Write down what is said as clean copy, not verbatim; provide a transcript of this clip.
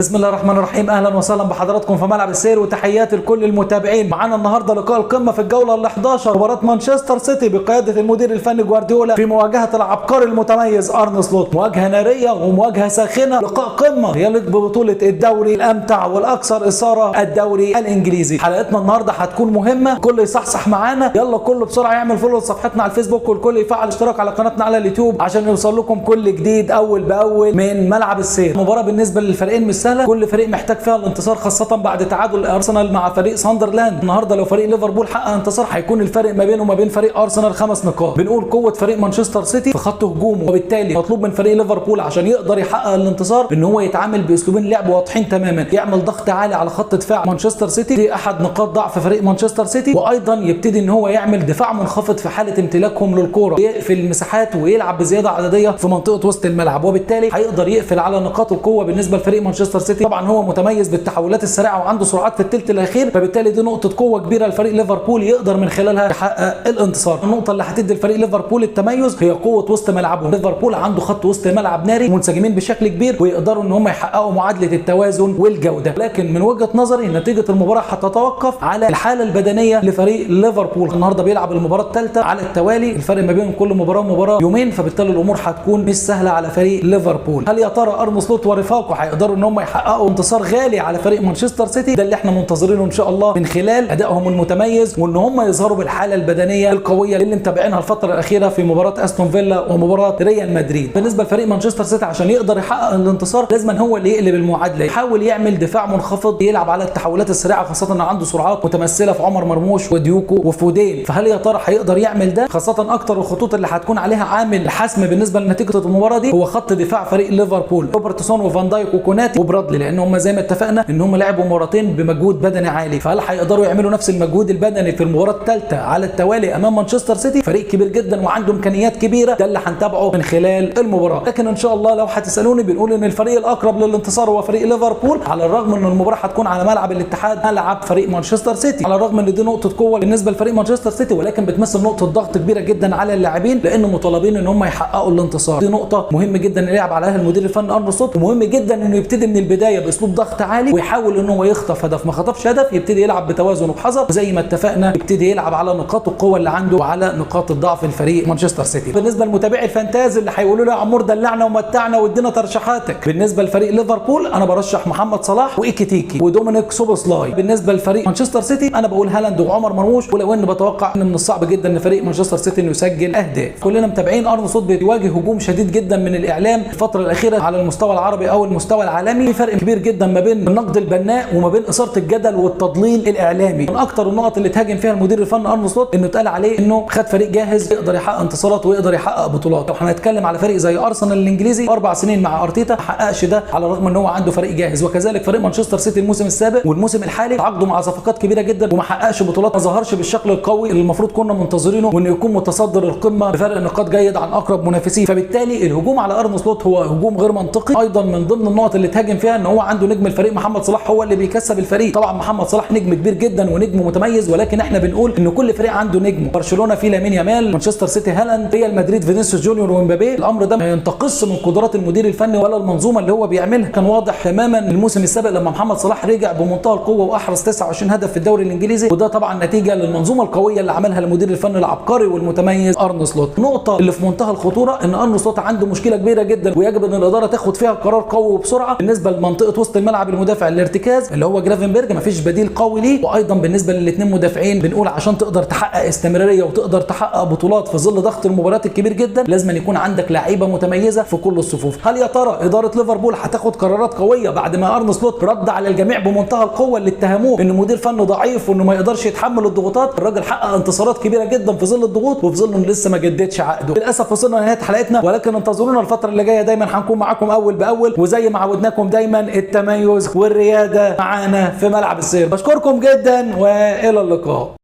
بسم الله الرحمن الرحيم. اهلا وسهلا بحضراتكم في ملعب السير، وتحياتي لكل المتابعين. معانا النهارده لقاء القمه في الجولة ال 11، مباراة مانشستر سيتي بقيادة المدير الفني جوارديولا في مواجهة العبقري المتميز ارن سلوت. مواجهة نارية ومواجهة ساخنة، لقاء قمة يليق ببطولة الدوري الامتع والاكثر اثاره، الدوري الانجليزي. حلقتنا النهارده هتكون مهمة، كل يصحصح معانا، يلا كله بسرعة يعمل follow لصفحتنا على الفيسبوك، والكل يفعل اشتراك على قناتنا على اليوتيوب عشان يوصل لكم كل جديد اول باول من ملعب السير. المباراة بالنسبة للفريقين مش سهلة، كل فريق محتاج فيها الانتصار، خاصة بعد تعادل ارسنال مع فريق ساندرلاند. النهارده لو فريق ليفربول حقق انتصار هيكون الفرق ما بينه وما بين فريق ارسنال 5 نقاط. بنقول قوة فريق مانشستر سيتي في خط هجومه، وبالتالي مطلوب من فريق ليفربول عشان يقدر يحقق الانتصار ان هو يتعامل باسلوبين لعب واضحين تماما، يعمل ضغط عالي على خط دفاع مانشستر سيتي، دي احد نقاط ضعف فريق مانشستر سيتي، وايضا يبتدي ان هو يعمل دفاع منخفض في حالة امتلاكهم للكورة، يقفل المساحات ويلعب بزيادة عددية في منطقة وسط الملعب، وبالتالي هيقدر يقفل على نقاط القوة بالنسبة لفريق مانشستر سيتي. طبعا هو متميز بالتحولات السريعة وعنده سرعات في الثلث الاخير، فبالتالي دي نقطة قوة كبيرة لفريق ليفربول يقدر من خلالها يحقق الانتصار. النقطة اللي هتدي لفريق ليفربول التميز هي قوة وسط ملعبهم. ليفربول عنده خط وسط ملعب ناري، منسجمين بشكل كبير ويقدروا ان هم يحققوا معادلة التوازن والجودة. لكن من وجهه نظري نتيجة المباراة هتتوقف على الحالة البدنية لفريق ليفربول. النهارده بيلعب المباراة الثالثة على التوالي، الفرق ما بين كل مباراة ومباراة يومين، فبالتالي الامور هتكون مش سهلة على فريق ليفربول. هل يا ترى ارن سلوت ورفاقه هيقدروا ان هم يحققوا انتصار غالي على فريق مانشستر سيتي؟ ده اللي احنا منتظرينه ان شاء الله من خلال ادائهم المتميز، وان هم يظهروا بالحالة البدنية القوية اللي متابعينها الفترة الاخيرة في مباراة استون فيلا ومباراة ريال مدريد. بالنسبة لفريق مانشستر سيتي عشان يقدر يحقق الانتصار لازم هو اللي يقلب المعادلة، يحاول يعمل دفاع منخفض، يلعب على التحولات السريعة، خاصة ان عنده سرعات متمثلة في عمر مرموش وديوكو وفودين. فهل يا ترى هيقدر يعمل ده؟ خاصة اكتر الخطوط اللي هتكون عليها عامل الحسم بالنسبة لنتيجة المباراة دي هو خط دفاع فريق ليفربول، روبرتسون وفان دايك وكوناتي وبرادلي، لان هم زي ما اتفقنا ان هم لعبوا مباراتين بمجهود بدني عالي. فهل هيقدروا يعملوا نفس المجهود البدني في المباراة الثالثة على التوالي امام مانشستر سيتي؟ فريق كبير جدا وعنده امكانيات كبيرة، ده اللي هنتابعه من خلال المباراة. لكن ان شاء الله لو هتسالوني بنقول ان الفريق الاقرب للانتصار هو فريق ليفربول، على الرغم ان المباراة هتكون على ملعب الاتحاد، ملعب فريق مانشستر سيتي، على الرغم ان دي نقطة قوة بالنسبة لفريق مانشستر سيتي، ولكن بتمثل نقطة ضغط كبيرة جدا على اللاعبين لانه مطالبين ان هم يحققوا الانتصار. دي نقطة مهم جدا يلعب عليها المدير الفني ارن سلوت، ومهم جدا انه يبتدي من البداية باسلوب ضغط عالي ويحاول ان هو يخطف هدف، ما خطفش هدف يبتدي يلعب بتوازن وبحذر، وزي ما اتفقنا يبتدي يلعب على نقاط القوة اللي عنده وعلى نقاط الضعف الفريق مانشستر سيتي. بالنسبة لمتابعي ال fantasy اللي هيقولوا لي يا عمور دلعنا ومتعنا وادينا ترشيحاتك، بالنسبة لفريق ليفربول انا برشح محمد صلاح وايكيتيكي ودومينيك سوبوسلاي. بالنسبة لفريق مانشستر سيتي انا بقول هالاند وعمر مرموش، ولو ان بتوقع ان من الصعب جدا ان فريق مانشستر سيتي انه يسجل اهداف. كلنا متابعين ارن سلوت بيواجه هجوم شديد جدا من الاعلام الفترة الاخيرة على المستوى العربي او المستوى العالمي. في فرق كبير جدا ما بين النقد البناء وما بين اثاره الجدل والتضليل الاعلامي. من اكتر النقط اللي تهاجم فيها المدير الفني ارن سلوت انه اتقال عليه انه خد فريق جاهز يقدر يحقق انتصارات ويقدر يحقق بطولات. لو هنتكلم على فريق زي ارسنال الانجليزي، 4 سنين مع ارتيتا ما حققش ده على الرغم ان هو عنده فريق جاهز، وكذلك فريق مانشستر سيتي الموسم السابق والموسم الحالي تعاقدوا مع صفقات كبيرة جدا وما حققش بطولات، ما ظهرش بالشكل القوي اللي المفروض كنا منتظرينه وانه يكون متصدر القمه بفرق نقاط جيد عن اقرب منافسيه. فبالتالي الهجوم على ارن سلوت هو هجوم غير منطقي. ايضا من ضمن النقط اللي تهاجم فيها ان هو عنده نجم الفريق محمد صلاح هو اللي بيكسب الفريق. طبعا محمد صلاح نجم كبير جدا ونجم متميز، ولكن احنا بنقول ان كل فريق عنده نجم. برشلونة فيه لامين يامال، مانشستر سيتي هالاند، ريال مدريد فينيسيوس جونيور ومبابي. الامر ده ما ينتقصش من قدرات المدير الفني ولا المنظومة اللي هو بيعملها. كان واضح تماما الموسم السابق لما محمد صلاح رجع بمنتهى القوة واحرز 29 هدف في الدوري الانجليزي، وده طبعا نتيجة للمنظومة القوية اللي عملها المدير الفني العبقري والمتميز ارن سلوت. النقطة اللي في منتهى الخطورة ان ارن سلوت عنده مشكلة كبيرة جدا ويجب ان الادارة تاخد فيها قرار قوي وبسرعة بالنسبة لمنطقه وسط الملعب. المدافع الارتكاز اللي هو جرافنبرج مفيش بديل قوي ليه، وايضا بالنسبة للاثنين مدافعين بنقول عشان تقدر تحقق استمرارية وتقدر تحقق بطولات في ظل ضغط المباريات الكبير جدا لازم يكون عندك لعيبة متميزة في كل الصفوف. هل يا ترى ادارة ليفربول هتاخد قرارات قوية بعد ما ارن سلوت رد على الجميع بمنتهى القوة اللي اتهموه انه مدير فني ضعيف وانه ما يقدرش يتحمل الضغوطات؟ الراجل حقق انتصارات كبيرة جدا في ظل الضغوط وفي ظل انه لسه ما جددش عقده. للاسف وصلنا لنهاية حلقتنا، ولكن انتظرونا الفترة اللي جاية، دايما هنكون معاكم اول باول، وزي ما عودناكم دايما التميز والرياده معانا في ملعب السير. بشكركم جدا والى اللقاء.